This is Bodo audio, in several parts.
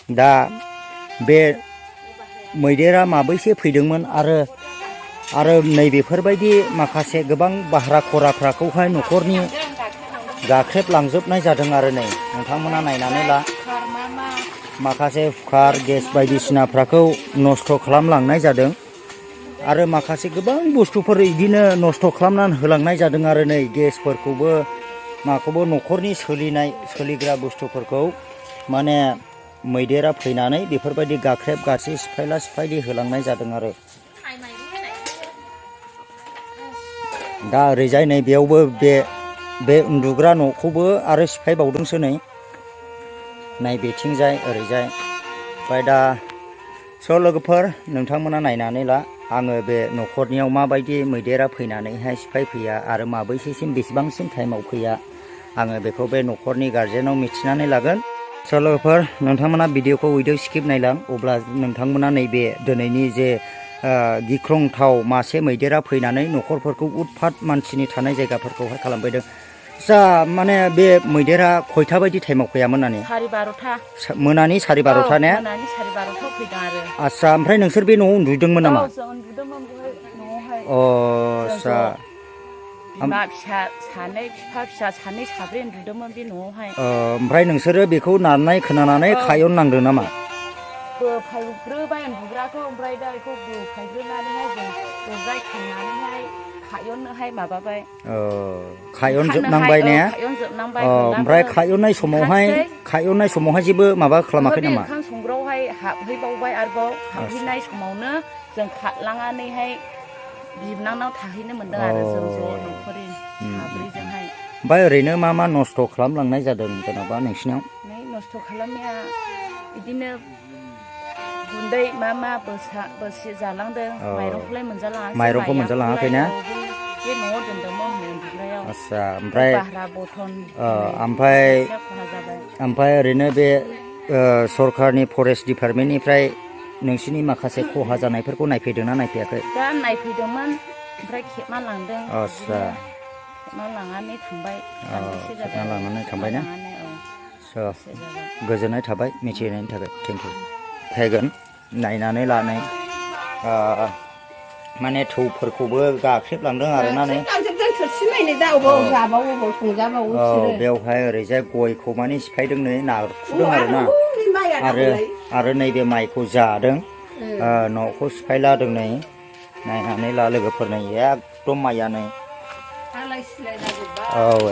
दा बे मैदेरा माबैसे फैदोंमोन आरो नैबेफोरबायदि माखासे गोबां भारा खराफ्राखौहाय न'खरनि गाख्रेबलांजोबनाय जादों आरो नै नोंथांमोना नायनानै ला माखासे कुकार गेस बायदिसिनाफ्राखौ नस्थ' खालामलांनाय जादों आरो माखासे गोबां बुस्थुफोर इदिनो नस्थ' खालामनानै होलांनाय जादों आरो नै गेसफोरखौबो माखौबो न'खरनि सोलिग्रा बुस्थुफोरखौ माने मैदेरा फैनानै बेफोरबायदि गाख्रेब गासै सिफायला सिफायलि होलांनाय जादों आरो दा ओरैजाय नै बेयावबो बे उन्दुग्रा न'खौबो आरो सिफायबावदोंसो नै बेथिंजाय ओरैजाय ओमफ्राय दा लोगोफोर नोंथांमोना नायनानै ला आङो बे न'खरनियाव माबायदि मैदेरा फैनानैहाय सिफायफैया आरो माबैसेसिम बेसेबांसिम टाइमाव फैया आङो बेखौ बे न'खरनि गारजेनाव मिथिनानै लागोन लोगोफोर नोंथांमोना भिडिअखौ स्किप नायलां अब्ला नोंथांमोना नैबे दिनैनि जे गिख्रंथाव मासे मैदेरा फैनानै न'खरफोरखौ उदफात मानसिनि थानाय जायगाफोरखौहाय खालामफैदों माने बे मैदेरा खयथा बायदि टाइमाव फैयामोन नानि 12:30 मोनानि 12:30 ने मोनानि 12:30 फैदों आरो आच्छा ओमफ्राय नोंसोर बे न'आव उन्दुदोंमोन नामा जों उन्दुदोंमोन न'आवहाय आच्छा बिमा फिसा सानै बिफा फिसा सानै साब्रै उन्दुदोंमोन बे न'आवहाय ओमफ्राय नोंसोरो बेखौ नारनाय खोनानानै खायन नांदों नामा बोफायग्रोबाय उन्दुग्राखौ ओमफ्राय दा बेखौ बोफायग्रोनानैहाय जों दरजायखांनानैहाय खायननोहाय माबाबाय खायनजोबनांबाय ने ओमफ्राय खायननाय समावहाय जेबो माबा खालामाखै नामा ओंखाम संग्रायावहाय हाबहैबावबाय आरोबाव हाबहैनाय समावनो जों खारलांनानैहाय बिबनांनाव थाहैनो मोनदों आरो जों ज' न'खरनि साब्रैजोंहाय ओमफ्राय ओरैनो मा नस्थ' खालामलांनाय जादों जेन'बा नोंसिनाव नस्थ' खालामनाया बिदिनो गुन्दै मा बोसि जालांदों माइरंखौलाय मोनजालाङाखै ना बे न'आव दोनदोंमोन उन्दुग्रायाव आच्छा ओमफ्राय भारा बथन ओमफ्राय ओरैनो बे सरकारनि फरेस्ट डिपार्टमेन्टनिफ्राय नोंसिनि माखासे खहा जानायफोरखौ नायफैदोंना नायफैयाखै दा नायफैदोंमोन ओमफ्राय खेबना लांदों आच्छा खेबना लांनानै थांबाय खेबना लानानै थांबाय ना गोजोननाय थाबाय मिथिहोनायनि थाखाय थेंक इउ फैगोन नायनानै लानाय माने थौफोरखौबो गाख्रेबलांदों आरोना नै बेवहाय ओरैजाय गयखौ माने सिफायदों नै नारखुदों आरोना आरो नैबे माइखौ जादों न'खौ सिफायलादों नै नायनानै ला लोगोफोर नै एकदम माइया नै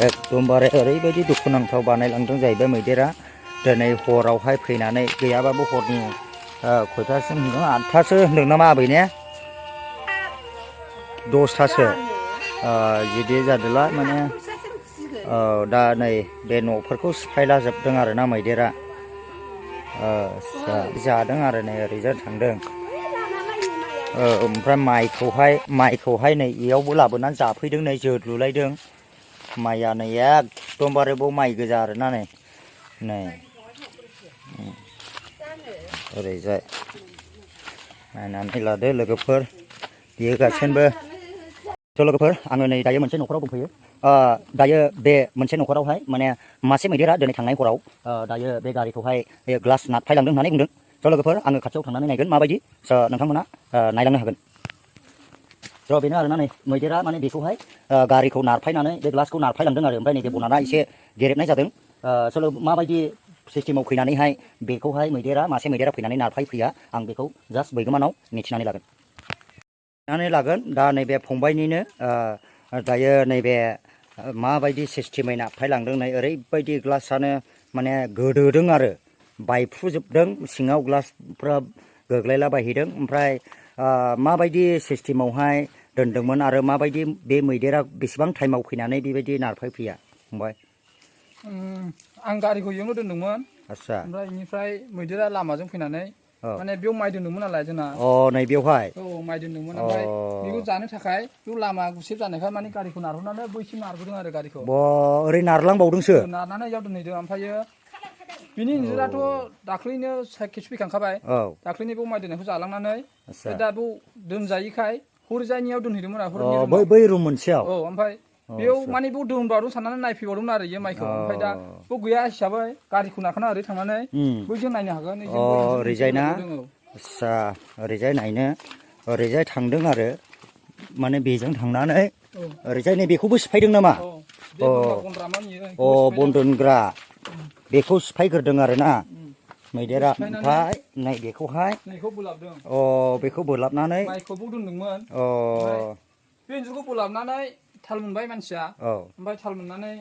एकदमबारे ओरैबायदि दुखुनांथाव बानायलांदों जाहैबाय मैदेरा दिनै हरावहाय फैनानै गैयाबाबो हरनि खयथासिम होनदों 8थासो होनदों नामा आबै ने 10थासो बिदि जादोंला माने दा नै बे न'फोरखौ सिफायला जोबदों आरोना मैदेरा जादों आरो नै ओरैजाय थांदों ओमफ्राय माइखौहाय नै इयावबो लाबोनानै जाफैदों नै जोदलुलायदों माइया नै एकदमबारे बाव माइ गोजा आरोना नै ओरैजाय नायनानै लादो लोगोफोर बियो गासैबो लोगोफोर आङो नै दायो मोनसे न'खराव दंफैयो दायो बे मोनसे न'खरावहाय माने मासे मैदेरा दिनै थांनाय हराव दायो बे गारिखौहाय ग्लास नारफायलांदों होननानै बुंदों लोगोफोर आङो खाथियाव थांनानै नायगोन माबायदि नोंथांमोना नायलांनो हागोन बेनो आरोना नै मैदेरा माने बेखौहाय गारिखौ नारफायनानै बे ग्लासखौ नारफायलांदों आरो ओमफ्राय नैबे बनाना एसे गेरेबनाय जादों माबायदि सिस्टेमाव फैनानैहाय बेखौहाय मासे मैदेरा फैनानै नारफायफैया आं बेखौ जास्ट बैगोमानाव मिथिनानै लागोन दा नैबे फंबायनिनो दायो नैबे माबायदि सिस्टेमै नारफायलांदों नै ओरैबायदि ग्लासआनो माने गोदोदों आरो बायफ्रुजोबदों सिङाव ग्लासफ्रा गोग्लैलाबायहैदों ओमफ्राय माबायदि सिस्टेमावहाय दोनदोंमोन आरो माबायदि बे मैदेरा बेसेबां टाइमाव फैनानै बेबायदि नारफायफैया फंबाय आं गारिखौ इयावनो दोनदोंमोन आच्छा ओमफ्राय बेनिफ्राय मैदेरा लामाजों फैनानै माने बेयाव माइ दोनदोंमोन नालाय जोंना नै बेवहाय माइ दोनदोंमोन ओमफ्राय बेखौ जानो थाखाय बेयाव लामा गुसेब जानायखाय माने गारिखौ नारहरनानै बैसिम नारबोदों आरो गारिखौ ओरै नारलांबावदोंसो नारनानै इयाव दोनहैदों ओमफ्रायो बिनि इन्जुराथ' दाख्लैनो खेबसे फैखांखाबाय दाख्लैनि बेयाव माइ दोननायखौ जालांनानै दा बेयाव दोनजायैखाय हरैजायनियाव दोनहैदोंमोन आरो बै रुम मोनसेयाव ओमफ्राय बेयाव माने बेयाव दोनबावदों साननानै नायफैबावदोंमोन आरो इयो माइखौ ओमफ्राय दा बेयाव गैया हिसाबै गारिखौ नारखाना ओरै थांनानै बैजों नायनो हागोन ओरैजाय ना आस्सा ओरैजाय नायनो ओरैजाय थांदों आरो माने बेजों थांनानै ओरैजाय नै बेखौबो सिफायदों नामा बन दोनग्रा बेखौ सिफायग्रोदों आरो ना मैदेरा ओमफ्राय नै बेखौहाय बेखौ बोलाबनानै माइखौबो दोनदोंमोन बे इन्जुरखौ बोलाबनानै थाल मोनबाय मानसिया ओमफ्राय थाल मोननानै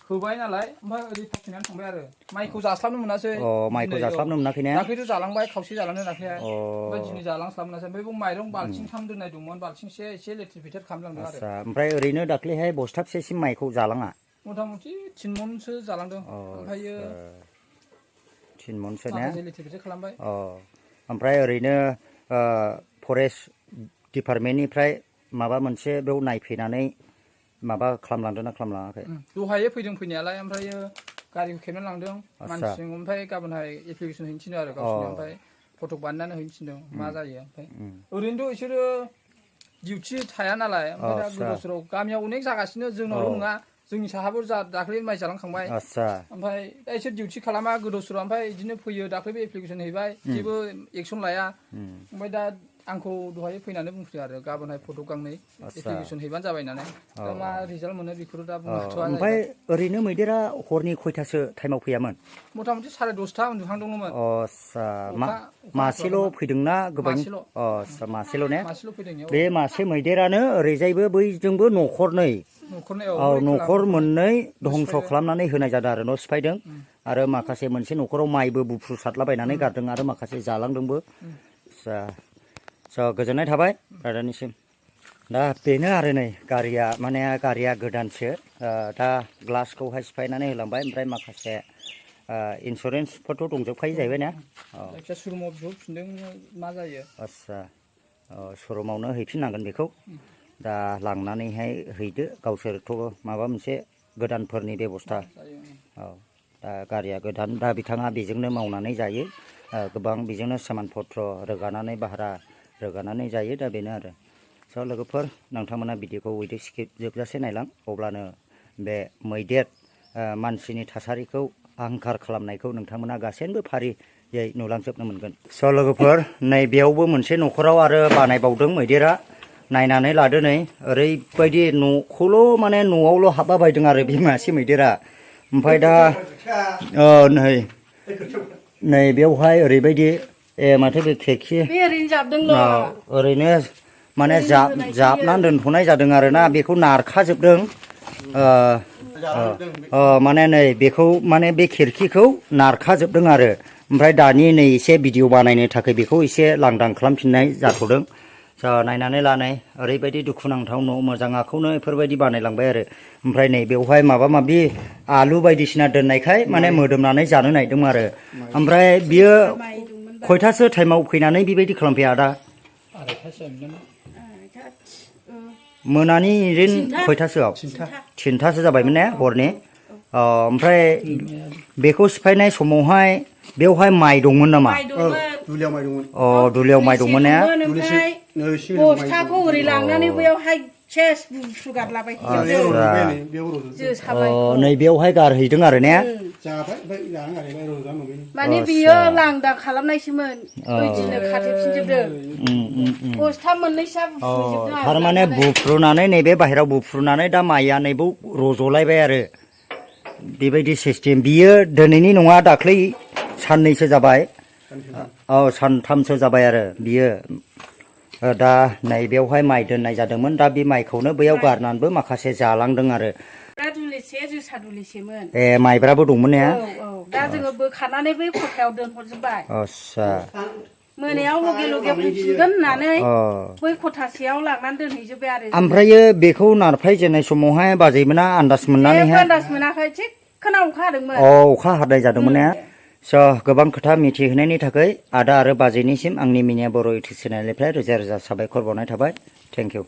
होबाय नालाय ओमफ्राय ओरै फैनानै थांबाय आरो माइखौ जास्लाबनो मोनासै माइखौ जास्लाबनो मोनाखै ने दाख्लैथ' जालांबाय खावसे जालांनो दाख्लैहाय ओमफ्राय दिनै जालांस्लाबनो मोनासै ओमफ्राय माइरं बाल्थिंथाम दोननाय दंमोन बाल्थिंसे एसे लेथेर फेथेर खालामलांदों आरो ओमफ्राय ओरैनो दाख्लैहाय बस्थाबसेसिम माइखौ जालाङा मथा मथि 3 मनसो जालांदों ओमफ्रायो 3 मनसो ने लेथेर फेथेर खालामबाय ओमफ्राय ओरैनो फरेस्ट डिपार्टमेन्टनिफ्राय माबा मोनसे बेयाव नायफैनानै माबा खालामलांदों ना खालामलाङाखै दहायो फैदों फैनायालाय ओमफ्रायो गारिखौ खेबनानै लांदों मानसिजों ओमफ्राय गाबोनहाय एप्लिकेसन हैनो थिनदों आरो गावसोरनो ओमफ्राय फटक बानायनानै हैनो थिनदों मा जायो ओमफ्राय ओरैनोथ' बिसोरो डिउटि थाया नालाय ओमफ्राय दा गोदाव सोराव गामियाव अनेक जागासिनो जोंनावल' नङा जोंनि साहाबो दाख्लै माइ जालांखांबाय ओमफ्राय दा इसोर डिउटि खालामा गोदाव सोराव ओमफ्राय बिदिनो फैयो दाख्लैबो एप्लिकेसन हैबाय जेबो एक्सन लाया ओमफ्राय दा आंखौ दहाय फैनानै बुंफैदों आरो गाबोनहाय फट' गांनै एप्लिकेसन हैबानो जाबाय होननानै दा मा रिजाल्ट मोनो बेखौथ' दा बुंनो हाथ'आ ओमफ्राय ओरैनो मैदेरा हरनि खयथासो टाइमाव फैयामोन मथा मथि 10:30 उन्दुहांदोंमोन मासेल' फैदोंना गोबां मासेल' ने मासेल' फैदों बे मासे मैदेरानो ओरैजायबो बैजोंबो न'खरनै न'खर मोननै धंस' खालामनानै होनाय जादों आरो न' सिफायदों आरो माखासे मोनसे न'खराव माइबो बुफ्रुसारलाबायनानै गारदों आरो माखासे जालांदोंबो गोजोननाय थाबाय ब्रादारनिसिम दा बेनो आरो नै गारिया गोदानसो दा ग्लासखौहाय सिफायनानै होलांबाय ओमफ्राय माखासे इन्सुरेन्सफोरथ' दंजोबखायो जाहैबाय ना शरुमाव बिहरफिनदों मा जायो आस्सा शरुमावनो हैफिननांगोन बेखौ दा लांनानैहाय हैदो गावसोरथ' माबा मोनसे गोदानफोरनि बेब'स्था दा गारिया गोदान दा बिथाङा बेजोंनो मावनानै जायो गोबां बेजोंनो सामान पत्र रोगानानै भारा रोगानानै जायो दा बेनो आरो लोगोफोर नोंथांमोना भिडिअखौ उइथ स्किप जोबजासे नायलां अब्लानो बे मैदेर मानसिनि थासारिखौ आहांखार खालामनायखौ नोंथांमोना गासैबो फारियै नुलांजोबनो मोनगोन लोगोफोर नै बेयावबो मोनसे न'खराव आरो बानायबावदों मैदेरा नायनानै लादो नै ओरैबायदि न'खौल' माने न'आवल' हाबा बायदों आरो बे मासे मैदेरा ओमफ्राय दा नै बेवहाय ओरैबायदि माथो बे खेखि ओरैनो माने जाबनानै दोनथ'नाय जादों आरोना बेखौ नारखाजोबदों माने नै बेखौ माने बे खिरखिखौ नारखाजोबदों आरो ओमफ्राय दानि नै एसे भिडिअ बानायनो थाखाय बेखौ एसे लांदां खालामफिननाय जाथ'दों नायनानै लानाय ओरैबायदि दुखुनांथाव न' मोजाङाखौनो बेफोरबायदि बानायलांबाय आरो ओमफ्राय नै बेवहाय माबा माबि आलु बायदिसिना दोननायखाय माने मोदोमनानै जानो नागिरदों आरो ओमफ्राय बियो खयथासो टाइमाव फैनानै बेबायदि खालामफैया आदा मोनानि खयथासोआव 3थासो जाबायमोन ने हरनि ओमफ्राय बेखौ सिफायनाय समावहाय बेवहाय माइ दंमोन नामा दुलियाव माइ दंमोन ने बस्थाखौ ओरै लांनानै बैयावहाय सेस बुफ्रुगारलाबाय नै बेयावहाय गारहैदों आरो ने माने बियो लांदां खालामनायसोमोन ओइदिनो खाथेफिनजोबदों बस्था मोननैसोआ बुफ्रुजोबदों थारमाने बुफ्रुनानै नैबे बाहेराव बुफ्रुनानै दा माइया नैबाव रज'लायबाय आरो बेबायदि सिस्टेम बियो दिनैनि नङा दाख्लै साननैसो जाबाय सानथामसो जाबाय आरो बियो दा नै बेवहाय माइ दोननाय जादोंमोन दा बे माइखौनो बैयाव गारनानैबो माखासे जालांदों आरो जोसा दुलिसेमोन माइब्राबो दंमोन ने दा जोङो बोखारनानै बै खथायाव दोनहरजोब्बाय आस्सा मोनायाव लगे लगे फैफिनगोन होननानै बै खथासेयाव लांनानै दोनहैजोब्बाय आरो ओमफ्रायो बेखौ नारफायजेननाय समावहाय बाजैमोना आन्दाज मोननानैहाय आन्दाज मोनाखै थिगखौनो अखा हादोंमोन अखा हानाय जादोंमोन ने गोबां खोथा मिथिहोनायनि थाखाय आदा आरो बाजैनिसिम आंनि मिनिया बर' इउटुब चेनेलनिफ्राय रोजा रोजा साबायखर बावनाय थाबाय थेंक इउ